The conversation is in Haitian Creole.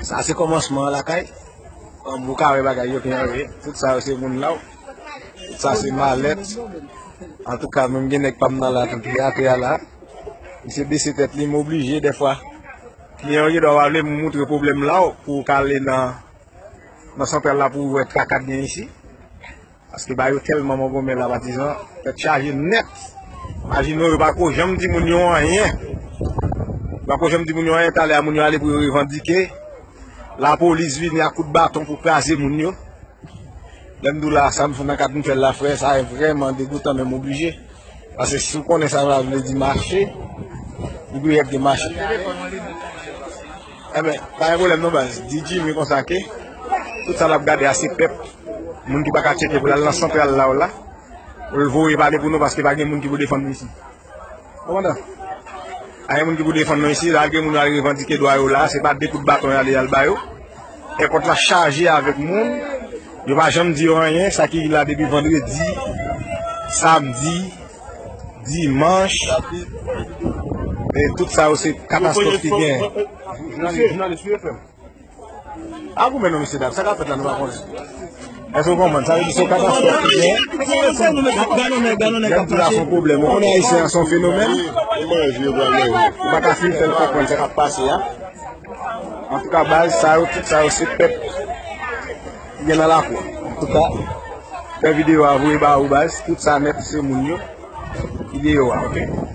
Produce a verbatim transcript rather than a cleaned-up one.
Sa se kòmansman an lakay. Ou ka wè bagay yo kijan ye. Tout sa yo se moun la. Tout sa se malèt. Antouka, menm gen nèg pa m nan la, tou ki atè a la. Misye bese tèt li, m oblije dèfwa. Kliyan yo gendwa pa vle m moutre pwoblèm la pou w ka ale nan, nan santral la pou w wè traka k gen isi. Paske ba yo tèlman mangonmè la, patizan, tèt chaje nèt. Imajine w, yo pa ko janm di moun yo anyen. Yo pa ko janm di moun yo anyen, talè a moun yo ale pou yo revandike. Lapolis vini ak kout baton pou kraze moun yo. Lè m di w la, sa m fè nan kad m fè l la, frè, sa vrèman degoutan, men m oblije. Paske si w konnen sa sa vle di mache, ou dwe ap gen mache. Enben, pa gen pwoblèm non, baz. Di Jimmy konsa ke tout sa l ap gade a se pèp. Moun ki pa ka tcheke pou l al nan santral la, w la, pou l voye pale pou nou, paske pa gen moun ki pou defann nou isi. Kòmandan, pa gen moun ki pou defann nou isi, la gen moun yo al revandike dwa yo la, se pa de kout baton y ale y al ba yo. Èpòt la chaje avèk moun, yo pa janm di yo anyen, sa ki la depi vandredi, samdi, dimanch, e tout sa yo se katastwòf ki gen. Jounalis, jounalis, wi, frè m. A goumen non, mesye dam, sa k ap fèt la nou pa konnen. Èske w konprann? Sa vle di se yon katastwòf ki gen. Lè m di la se yon pwoblèm. Ou konnen ayisyen an se yon fenomèn. Ou pa ka fin fè l konprann sa k ap pase a. Antouka, baz, sa yo, tout sa yo se pèp ki gen nan lakou. Antouka, fè videyo a voye ba ou, baz. Tout sa nèt se moun yo ki deyò a, oke?